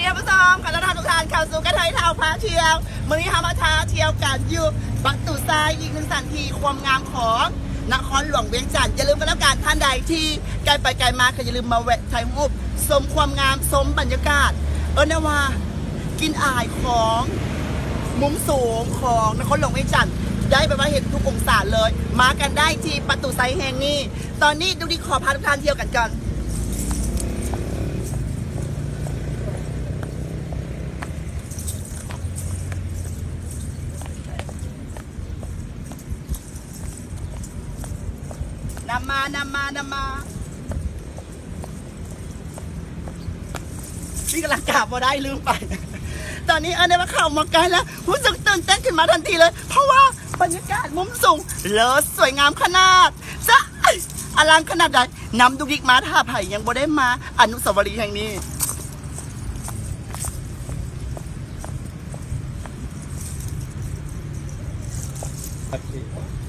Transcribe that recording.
ທ່ານຜູ້ຊົມ ຂໍຕ້ອນຮັບທຸກທ່ານເຂົ້າສູ່ກະເທີຍທ່າວພາທ່ຽວ. ມື້ນີ້ເຮົາມາທ່າທ່ຽວກັນຢູ່ປະຕູໄຊ ອີກໜຶ່ງສະຖານທີ່ຄວາມງາມຂອງນະຄອນຫຼວງວຽງຈັນ. ຢ່າລືມກັນແລ້ວກັນ ທ່ານໃດທີ່ໄກໄປໄກມາ ກໍຢ່າລືມມາແວະຖ່າຍຮູບ ຊົມຄວາມງາມ ຊົມບັນຍາກາດ ເອີ້ນໄດ້ວ່າກິ່ນອາຍຂອງມຸມສູງຂອງນະຄອນຫຼວງວຽງຈັນ ໄດ້ແບບວ່າເຫັນທຸກອົງສາເລີຍ. ມາກັນໄດ້ທີ່ປະຕູໄຊແຫ່ງນີ້. ຕອນນີ້ດຸກດິກຂໍພາທຸກທ່ານທ່ຽວກັນກ່ອນ. ນຳມາ ນຳມາ ນຳມາ. ນີ້ກຳລັງກາບບໍ່ໄດ້ ລືມໄປ. ຕອນນີ້ເອີ້ນໄດ້ວ່າເຂົ້າມາໃກ້ແລ້ວ ຮູ້ສຶກຕື່ນເຕັ້ນຂຶ້ນມາທັນທີເລີຍ ເພາະວ່າບັນຍາກາດມຸມສູງເລີດ ສວຍງາມຂະໜາດ ຈະອະລັງຂະໜາດໃດ. ນຳດຸກດິກມາ ຖ້າໃຜຍັງບໍ່ໄດ້ມາອະນຸສາວະລີແຫ່ງນີ້. ໂອເຄ.